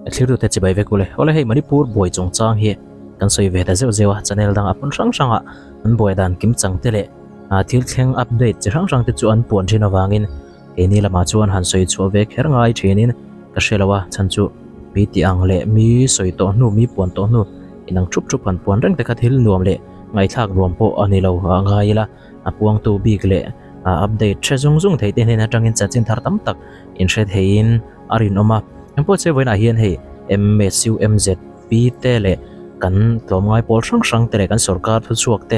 Thlir tute chibai vek ule. Awle hei Manipur buai chungchang hi kan sawi ve ta zeuh zeuh a, channel dangah hmun hrang hrangah an buai dan kim chang te leh thil thleng update chi hrang hrang te chu an puan thin avangin keini lamah chuan han sawi chhuah ve kher ngai thinin ka hre lo a, chhan chu mi tih ang leh mi sawi tawh hnu mi puan tawh hnu inang thup thup han puan reng te kha thil nuam leh ngaihthlak nuam pawh a ni lo a ngai ila a puangtu bik leh update hre zung zung thei te hnen atangin chanchin thar tam tak inhre theiin a rinawm a. Engpawh che vawiinah hian hei MSU, MZP te leh kan tlawmngai pawl hrang hrang te leh kan sorkar thuchhuak te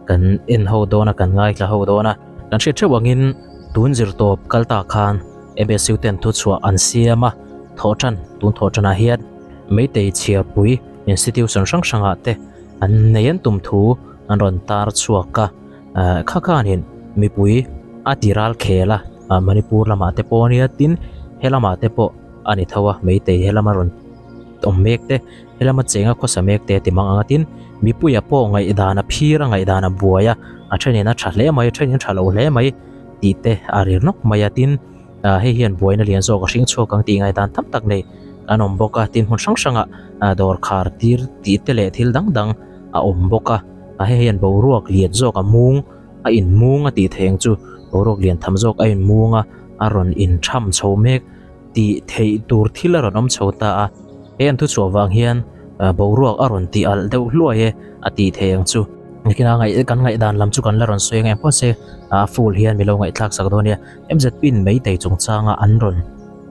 kan en ho dawn a, kan ngaithla ho dawn a. Kan hriat theuh angin tun zirtawp kal ta khan MSU ten thuchhuah an siam a, thawhtan tun thawhtanah hian Meitei chhiarpui institution hrang hrangah te an nei an tum thu an rawn tar chhuak a. Kha khanin mipui a ti ral khel a, Manipur lamah te pawh a nia tin he lamah te pawh a ni tho a, Meitei he lama rawn awm mek te, he lama chenga khawsa mek te a ti mang ang a tin mipuia pawh ngaihdan a phir a ngaihdan a buai a, a thenin a tha hle mai a thenin a tha lo hle mai tih te a ri nawk mai a tin hei hian buaina lian zawk a hring chhuak ang tih ngaihdan tam tak nei an awm bawk a tin hmun hrang hrangah dawr khar tir tih te leh thil dang dang a awm bawk a. A hei hian boruak lian zawk a mung a in mung a tih theih ang chu boruak lian tham zawk a in mung a a rawn in tham chho mek tih theih tur thil a rawn awm chho ta a he an thuchhuah vang hian boruak a rawn tih alh deuh hluai e a tih theih ang chu. Nikin a ngaih kan ngaihdan lam chu kan la rawn sawi ang em pawh se a full hian milo ngaihthlak sak dawn nia MZP in meitei chungchanga an rawn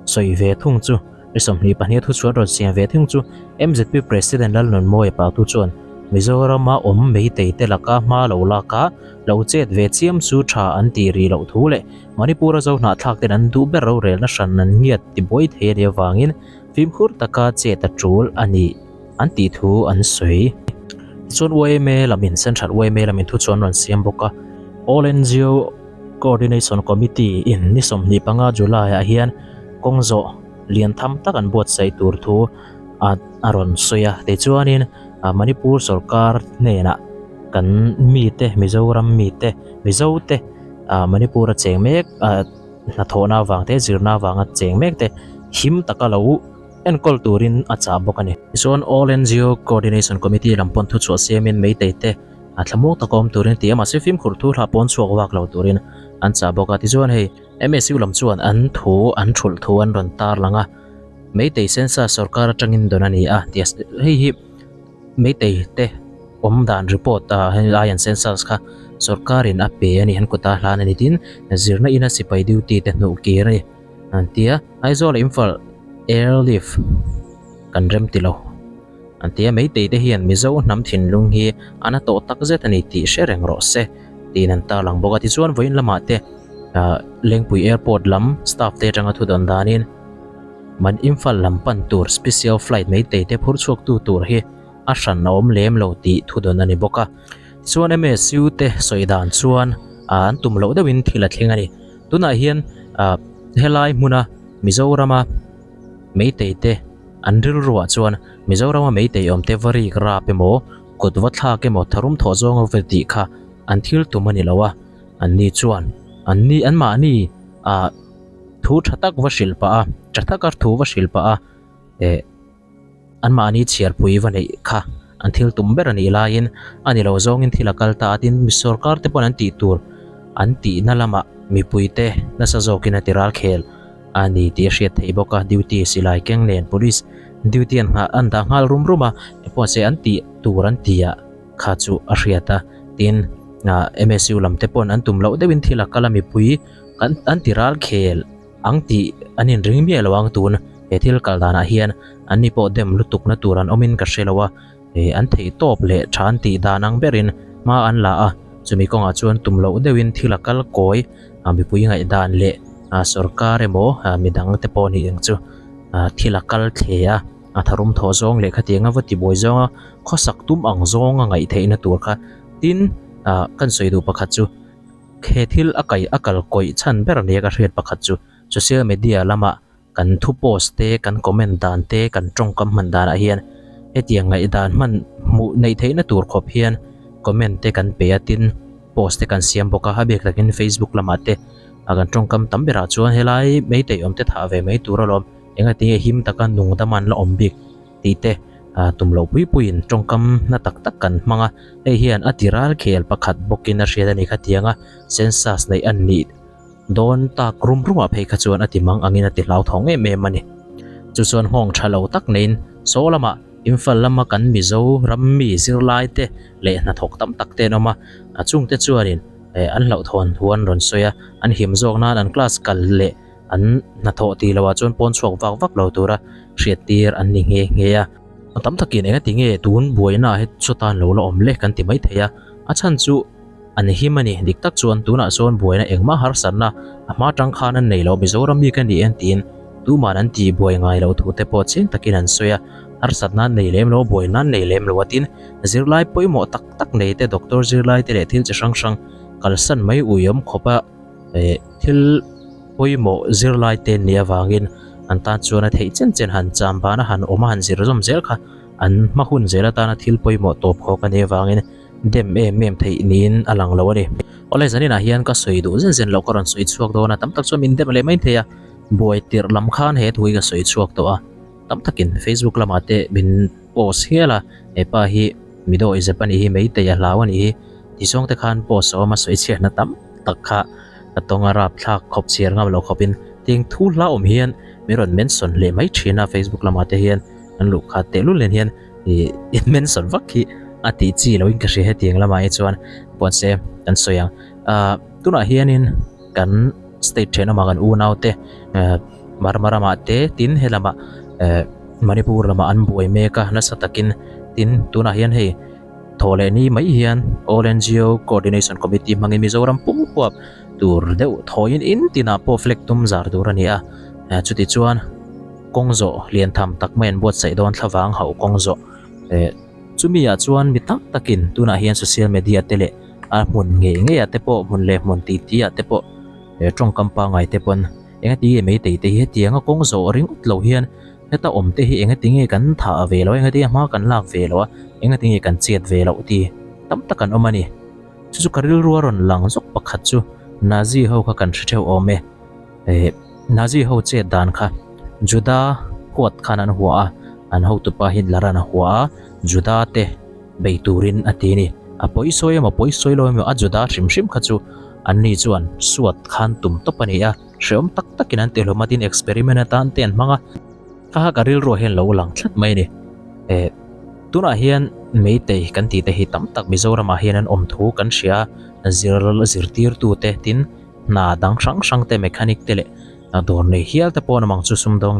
sawi ve thung chu. Ni 22 thuchhuah rawn siam ve thung chu MZP President Lalnunmawia Pautu chuan Mizorama awm Meitei te laka hma lo laka lo chet ve chiam chu tha an tih rih loh thu leh Manipur-a zo hnahthlak ten an duh ber rorelna hran an ngiat tibuai thei a nih avangin fimkhur taka chet a tul a ni an tih thu an sawi. Tichuan yma lamin Central yma lamin thuchhuah an rawn siam bawk a, All NGO Coordination Committee in ni 25 July ah hian kawng zawh lian tham tak an buatsaih tur thu a a rawn sawi a tichuanin Manipur sorkar hnenah kan mite Mizoram mite Mizo te Manipur a cheng mek hnathawhna avang te zirna avanga cheng mek te him taka lo enkawl turin a chah bawk a ni. Tichuan All NGO Coordination Committee lam pawn thuchhuah siamin Meitei te a thlamuang taka awm turin a ti a mahse fimkhur thu hlah pawn chhuak vak lo turin an chah bawk a tichuan hei MSU lam chuan an thu an thulh thu an rawn tar lang a, Meitei census sorkar atangin dawn a ni a ti a, hei hi Meitei te awm dan report ah helai an census kha sorkarin a pe a ni, an kuta hlan a ni tin zirna ina sipai duty te hnuh kir a ni an ti a, Aizawl ah Imphal airlift kan rem ti lo. An ti a, Meitei te hian Mizo hnam thinlung hi a na tawh tak zet a ni tih hre reng rawh se tiin an tarlang bawk a. Tichuan vawiin lamah te Lengpui Airport lam staff te atanga thu dawn danin Man Imphal lam pan tur special flight Meitei te phur chhuak tu tur hi a hran a awm lem lo tih thu dawn a ni bawk a. Tichuan MSU te sawi dan chuan an tum loh deuhin thil a thleng a ni. Tunah hian helai hmuna Mizorama Meitei te an rilruah chuan Mizorama meitei awm te va rik rap emaw, kut va thlak emaw, tharum thawh zawng vel tih kha an thil tum a ni lo a, anni chuan anni anmahni ah thu tha tak va hrilh pah a, tha taka thu va hrilh pah a eh anmahni chhiarpui va neih kha an thil tum ber a nih laiin a ni lo zawngin thil a kal ta a, tin mi sorkar te pawn an tih tur an tihna lamah mipuite nasa zawkin a ti ral khel. A ni tih a hriat theih bawk a, duty silai keng nen police duty an nghah an dah nghal rum rum a, engpawh se an tih tur an ti ah kha chu a hriat a, tin ah M_S_U lam te pawn an tum loh deuhin thil a kal a mipui kan an ti ral khel ang tih an inring miah lo ang tun he thil kal danah hian an ni pawh dem lutuk na tur an awmin ka hre lo a. Ih an theih tawp leh tha an tih dan ang berin hma an la a, chumi kawngah chuan tum loh deuhin thil a kal kawi a mipui ngaihdan leh ah sorkar emaw ah midang te pawh nih ang chu ah thil a kal thle a, a tharum thawh zawng leh khatiang a va tibuai zawnga khawsak tum ang zawnga ngaih theihna tur kha tin ah kan sawi duh pakhat chu he thil a kai a kal kawih chhan ber nia ka hriat pakhat chu social media lamah Kan thu post te, kan comment dan te, kan tawngkam hman danah hian hetiang ngaihdan hman hmuh neih theihna tur khawp hian comment te kan pe a, tin post te kan siam bawk a, a bik takin Facebook lamah te a kan tawngkam tam berah chuan helai meitei awm te thah ve mai tur alawm. Engatinge him taka nung dama an la awm bik tih te tum loh pui puiin tawngkam na tak tak kan hmang a, hei hian a ti ral khel pakhat bawkin a hriat a ni khatiang a, census neih a nih dawn tak rum rumah phei kha chuan a ti mang angin a ti hlauthawng em em a ni. Chu chuan nghawng tha lo tak neiin saw lamah Imphal lama kan Mizo ram mi zirlai te leh hnathawk tam tak te an awm a, a chungte chuanin an hlauhthawn thu an rawn sawi a, an him zawk nan an class kal leh An hnathawh tih loh ah chuan pawn chhuak vak vak lo tura hriattir an ni nghe nghe a. Tam takin engati nge tun buaina ah hi sawtan lo la awm le kan ti mai thei a, a chhan chu an him a ni. Dik tak chuan tunah sawn buaina engmah harsatna a hma tang khan an nei lo, Mizoram mi ka ni en tiin tuman an tih buai ngai loh thu te pawh chiang takin an sawi a, harsatna an nei lem lo, buaina an nei lem lo a tin zirlai pawimawh tak tak nei te doctor zirlai te leh thil chi hrang hrang kalsan mai uiawm khawp a. Eh thil pawimawh zirlai te nih avangin an tan chuan a theih chen chen han cham bana han awm a han zir zawm zel kha an hma hun zel atana thil pawimawh tawp khawk a nih avangin dem em em theih niin a lang lo a ni. Awle zaninah hian ka sawi duh zen zen loh ka rawn sawi chhuak dawn a tam tak chuan min dem leh mai thei a buai tirh lam khan he thu hi ka sawi chhuak tawh a tam takin Facebook lamah te min post hial a hepa hi midaw i zep a nih hi meitei a hlau a nih hi ti zawng te khan post a awm a sawi chhiatna tam tak kha ka tawng a rap thlak khawp chhiar ngam lo khawpin tiang thu hla awm hian min rawn mention leh mai thin a Facebook lamah te hian an luh khat tehlul nen hian ih in mention vak hi a tih chi loin ka hria hetiang lamah hi chuan puanse kan sawi ang ah tunah hianin kan state thenawmah kan unau te eh Burma ramah te tin helamah eh Manipur lamah an buai mek a nasa takin tin tunah hian hei Thaw leh ni mai hian All NGO Coordination Committee hmangin Mizoram pum huap tur deuh thawiin in tinah pawh flag tum zar tur a ni a. Chuti chuan kawng zawh lian tham tak mai an buatsaih dawn thlavang hauh kawng zawh. Chumi ah chuan mi tam takin tunah hian social media te leh a hmun ngei ngei ah te pawh hmun leh hmun tih tih ah te pawh tawngkam pangngai te pawn engati nge meitei te hi hetianga kawng zawh ringawt lo hian Heta awm te hi engati nge kan thah ve loh a, engati nge hma kan lak ve loh a, engati nge kan chet ve loh tih tam tak an awm a ni. Chu chu ka rilru a rawn lang zawk pakhat chu Nazi ho kha kan hre theuh awm e. Eh, Nazi ho chet dan kha Juda huat khan an hua a, an hotupa Hitler an hua a, Juda te bei turin a ti a ni. A pawi sawi emaw pawi sawi lo emaw a Juda hrim hrim kha chu anni chuan suat khan tum tawp a ni a. Hreawm tak takin an tihlawm a tin experiment atan te an hmang a, kha kha ka rilruah hian lo lang tlat mai a ni. Eh tunah hian meitei kan tih te hi tam tak Mizoramah hian an awm thu kan hria a, zir zirtirtu te tin hna dang hrang hrang te mechanic te leh dawr nei hial te pawh an awm ang chu sumdawng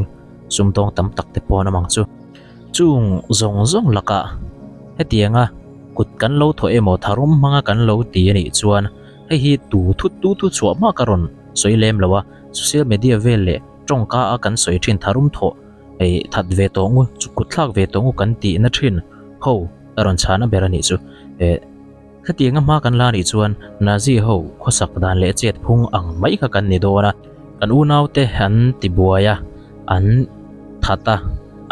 sumdawng tam tak te pawh an awm ang chu. Chung zawng zawng lakah hetianga kut kan lo thawh emaw tharum hmanga kan lo ti a nih chuan hei hi tu thut tu thu chhuah hma ka rawn sawi lem lo a, social media vel leh tawngka a kan sawi thin tharum thawh ei that ve tawh ngu chu kut thlak ve tawh ngu kan tih na thin ho a rawn chhana ber a nih chu eh khatianga hma kan la nih chuan Nazi ho khawsak dan leh chet phung ang mai kha kan ni dawn a, kan unau te an ti buai a an that a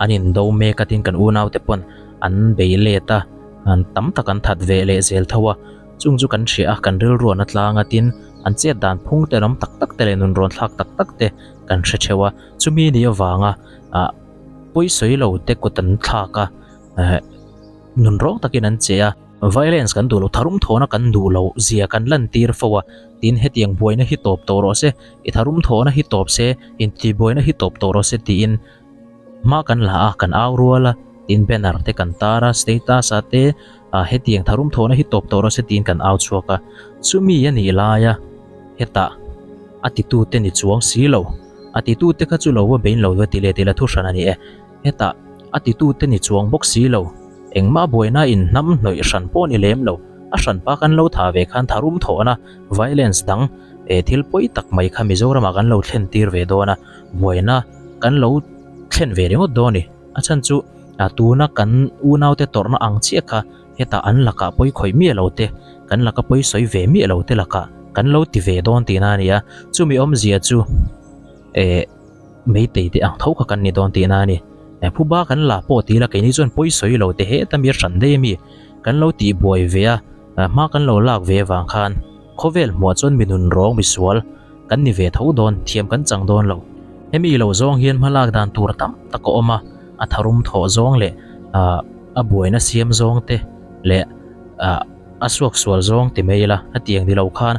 an in do mek a tin kan unau te pawn an bei let a an tam tak an that ve leh zel tho a. Chung chu kan hria a, kan rilruan a tlang a, tin, an chet dan phung te lam tak tak te leh nun rawn thlak tak tak te kan hre theuh a, chumi ni avanga ah pawi sawi lo te kut an thlak a, eh nun rawng takin an che a. Violence kan duh lo, tharum thawhna kan duh lo zia kan lantir fo a, tin, hetiang buaina hi tawp tawh rawh se, i tharum thawhna hi tawp se, intihbuaina hi tawp tawh rawh se tiin Hma kan la a, kan au rual a, tin banner te kan tar a, status ah te ah hetiang tharum thawhna hi tawp tawh rawh se tiin kan au chhuak a, chumi a nih lai a hetah a titu te ni chuang si lo, a titu te kha chu lo va bein lo va ti leh ti la thu hran a ni e, hetah a titu te ni chuang bawk si lo, engmah buaina in hnam hnawih hran pawh ni lem lo, a hran pa kan lo tha ve khan tharum thawhna violence dang eh thil pawi tak mai kha Mizoramah kan lo thlen tir ve dawn a, buaina kan lo thlen ve ringawt dawn a ni. A chhan chu tuna kan unaute tawrhna ang chiah kha hetah an lakah pawi khawih miah lo te, kan laka pawi sawi ve miah lo te lakah kan lo ti ve dawn tihna a ni a. Chumi awmzia chu eh meitei te ang tho kha kan ni dawn tihna a ni. Phuba kan la pawh ti ila keini chuan pawi sawi lo te heta mi a hran daih a mi kan lo tihbuai ve a, hma kan lo lak ve avang khan khawvel hmuah chuan mi nunrawng misual, Kan ni ve tho dawn, thiam kan chang dawn lo. Hemi lo zawng hian hmalak dan tur tam tak a awm a, a tharum thawh zawng leh ah a buaina siam zawng te leh ah a suak sual zawng ti mai ila hetiang ni lo khan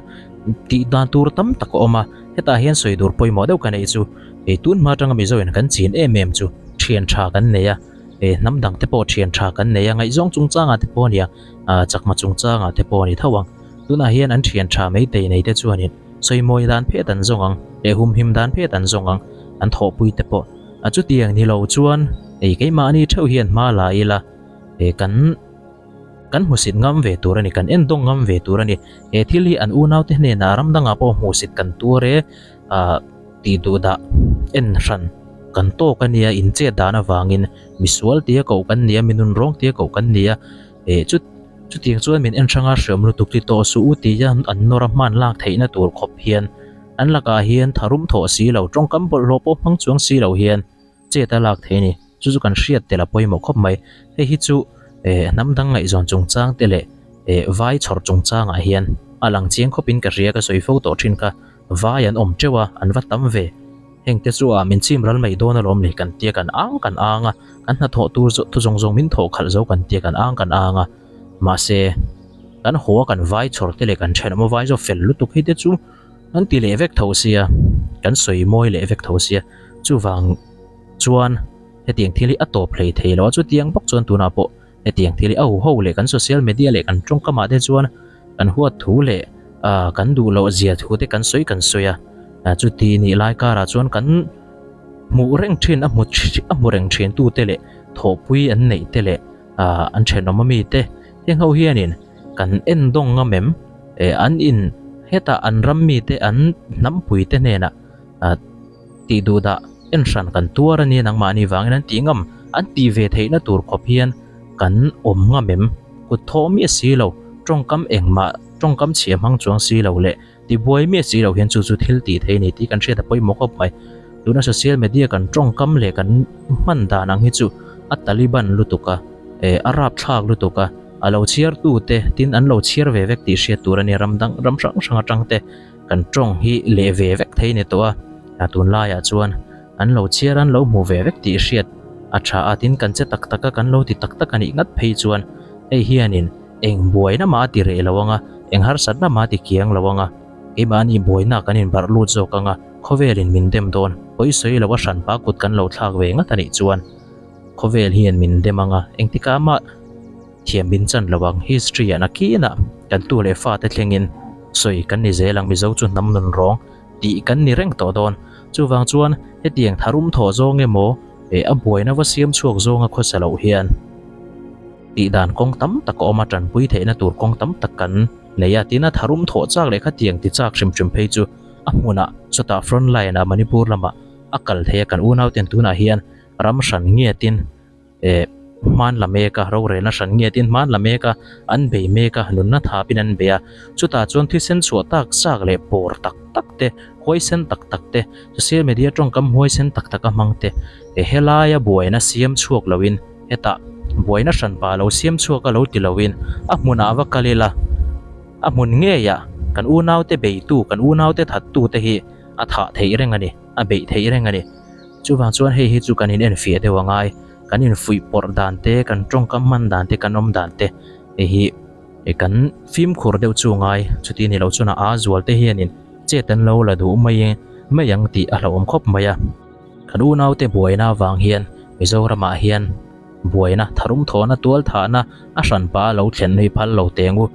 tih dan tur tam tak a awm a, hetah hian sawi tur pawimawh deuh ka neih chu hei tun hma atanga Mizo in kan chin em em chu thian tha kan nei a, eh hnam dang te pawh thian tha kan nei a, ngaihzawng chungchangah te pawh a nia ah chakma chungchangah te pawh a ni tho ang, tunah hian an thian tha maitei nei te chuanin sawimawi dan phet an zawng ang leh humhim dan phet an zawng ang an thawhpui te pawh a chutiang ni lo chuan hei keimahni theuh hian hma la ila eh kan Kan hmusit ngam ve tur a ni, kan endawng ngam ve tur a ni. He thil hi an unaute hnenah ram dangah pawh hmuhsit kan tuar e, ah tih duh dah en hran kan tawk a nia, in chet dan avangin misual tia koh kan ni a, mi nunrawng tia koh kan ni a, eh chu chutiang chuan min en hranga hriam lutuk ti tawh suh u tia an nawr a hman lak theihna tur khawp hian an lakah hian tharum thawh si lo, tawngkam bawlhhlawh pawh hmang chuang si lo hian chet a lak thei a ni. Chu chu kan hriat tel a pawimawh khawp mai. Hei hi chu eh hnam dang ngaihzawn chungchang te leh eh vai chhawr chungchangah hian a lang chiang khawpin ka hria ka sawi fo tawh thin kha. Vai an awm teuh a, an va tam ve. Heng te chu ah min chim ral mai dawn alawm le kan tia kan ang kan ang a, kan hnathawh tur zawh thu zawng zawng min thawh khalh zo kan tia kan ang kan ang a. Mahse kan haw a kan vai chhawr te leh kan thenawm a vai zawh fel lutuk hi te chu an ti leh vek tho sia, kan sawi mawi leh vek tho sia. Chuvang chuan hetiang thil hi a tawp hlei thei lo a, chutiang bawk chuan tunah pawh hetiang thil hi a huho leh kan social media leh kan tawngkamah te chuan kan huat thu leh ah kan duh loh zia thu te kan sawi kan sawi a, chuti nih lai karah chuan kan hmuh reng thin a hmu a hmu reng thin tu te leh thawhpui an neih te leh ah an thenawm ami te heng ho hianin kan en dawng ngam em eh an in hetah an ram mite an hnampui te hnenah ah. Tih duh dah en hran kan tuar a nia nangmahni vangin an tih ngam, an tih ve theihna tur khawp hian kan awm ngam em? Kut thawh miah si lo, tawngkam engmah tawngkam chhia hmang chuang si lo leh tibuai miah si lo hian chu chu thil tih theih a ni tih kan hriat a pawimawh khawp mai. Tuna social media kan tawngkam leh kan hman dan ang hi chu a Taliban lutuk a, eh a rapthlak lutuk a, a lo chhiartu te tin an lo chhiar ve vek tih hriat tur a nia ram dang ram hrang hrang atang te. Kan tawng hi leh ve vek thei ni tawh a, a tunlaiah chuan an lo chhiar an lo hmu ve vek tih hriat a tha a, tin kan che tak tak a, kan lo ti tak tak a nih ngat phei chuan hei hianin eng buaina mah a ti reh lo ang a, eng harsatna mah a ti kiang lo ang a, keimahni buaina kan inbarh lut zawk ang a, khawvelin min dem dawn, pawi sawi lo a hranpa kut kan lo thlak ve ngat a nih chuan khawvel hian min dem ang a, engtikah mah. Thiam min chan lo ang history ah nakinah kan tu leh fate thlengin sawi kan ni zel ang Mizo chu hnam nun rawng tih kan ni reng tawh dawn. Chuvang chuan hetiang tharum thawh zawng emaw eh a buaina va siam chhuak zawnga khawsa loh hian tih dan kawng tam tak a awm a, tanpui theihna tur kawng tam tak kan nei a, tin a tharum thawh chak leh khatiang ti chak hrim hrim phei chu a hmunah chawtah front line ah Manipur lamah a kal thei a kan unauten tunah hian ram hran ngiatin Eh, hman la mek a, rorelna hran nge tin hman la mek a, an bei mek a, nunna thapin an bei a. Chutah chuan thisen chhuah tak zak leh pawr tak tak te, huaisen tak tak te, social media tawngkam huaisen tak tak a hmang te, eh helaia buaina siam chhuak loin hetah buaina hranpa lo siam chhuak a lo ti loin a hmunah va kal ila, a hmun ngeiah kan unaute beitu, kan unaute thattute hi a thah theih reng a ni, a beih theih reng a ni. Chuvang chuan hei hi chu kan in enfiah deuh a ngai, kan infuih pawrh dan te, kan tawngkam hman dan te, kan awm dan te hei hi kan fimkhur deuh chu ngai, chuti ni lo chuan a aa zual te hianin chet an lo la duh mai mai ang tih a hlauhawm khawp mai a. Kan unaute buaina avang hian Mizoramah hian buaina tharum thawhna tual thahna a hranpa a lo thlen hi phal lo teng u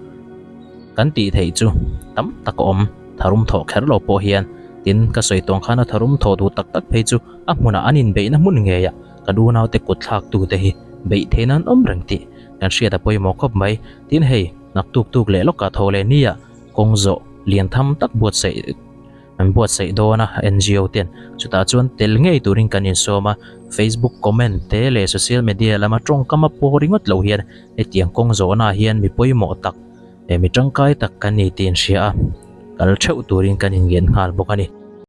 kan tih theih chu tam tak a awm, tharum thawh kher lo pawh hian. Tin, ka sawi tawng khan a tharum thawh duh tak tak phei chu a hmunah an inbeihna hmun ngeiah kan unaute kut thlaktute hi beih theihna an awm reng tih kan hriat a pawimawh khawp mai. Tin, hei naktuk tuk leh lawkah tho leh nia kawng zawh lian tham tak buatsaih an buatsaih dawn a NGO ten chutah chuan tel ngei turin kan insawm a, Facebook comment te leh social media lama tawngkam a pawh ringawt lo hian hetiang kawng zawhnaah hian mi pawimawh tak leh mi tangkai tak kan ni tih inhria a, kal theuh turin kan inngen nghal bawk a ni.